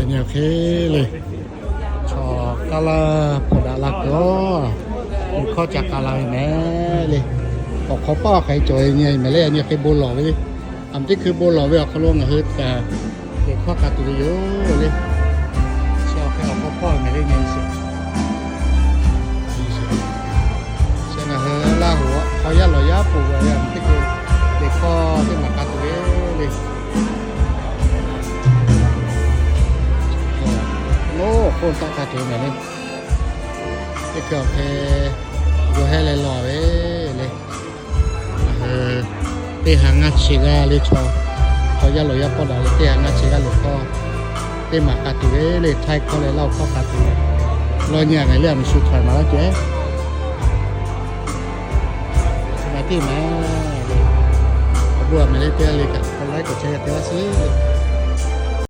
Nyi hk'e le, chaw kaˇ laˇ hpawˇ daꞈ la kuiˬ-oˬ, liꞈ hkawˇ ca k'a la ve mehˍ le. Awˬ hk'aw paˆ hk'aˬ hk'e cawˬ ve nyi mehˍ le, nyi hk'e bon lawˬ ve le. Aˬ miˍ teˇ hkui bon lawˬ ve awˬ hk'aw lo ngaˬ hui kaꞈ liꞈ hkawˇ k'a tuˬ ve yoˬ le. Chi awˬ hk'e awˬ hk'aw paˆ mehˍ le nyi. Chi ngaˬ hui Laˇ huˍ hk'aw yaˇ lawˬ yaˇ poˬ ve aˬ miˍ teˇ hkui liꞈ hkawˇ teˇ maˬ k'a tuˬ ve le. Oˇ, k'oˆ taˆ k'a tuˬ ve mehˍ le. Teˇ hkui awˬ hk'e yawˇ hehˉ leh lawˬ ve le. Ngaˬ hui teˇ ha ngaˇ chi g'aˇ le chaw, chaw yaˇ lawˬ yaˇ pawˆ daꞈ ve teˇ ha ngaˇ chi g'aˇ liꞈ hkawˇ teˇ maˬ k'a tuˬ ve le. Htaiˇ hkawˇ leh Laˇ huˍ hkawˇ k'a tuˬ ve. Lawˇ nyi a mehˍ le, aˬ miˍ shu htaiˍ maˍ laˇ ceh. Chi ma teˇ maˬ le. Awˬ bon aˬ mehˍ le teˇ g'aˇ le kaꞈ k'awꞈ laiˉ k'awꞈ chehˇ yaˇ teˇ g'aˇ sheˍ.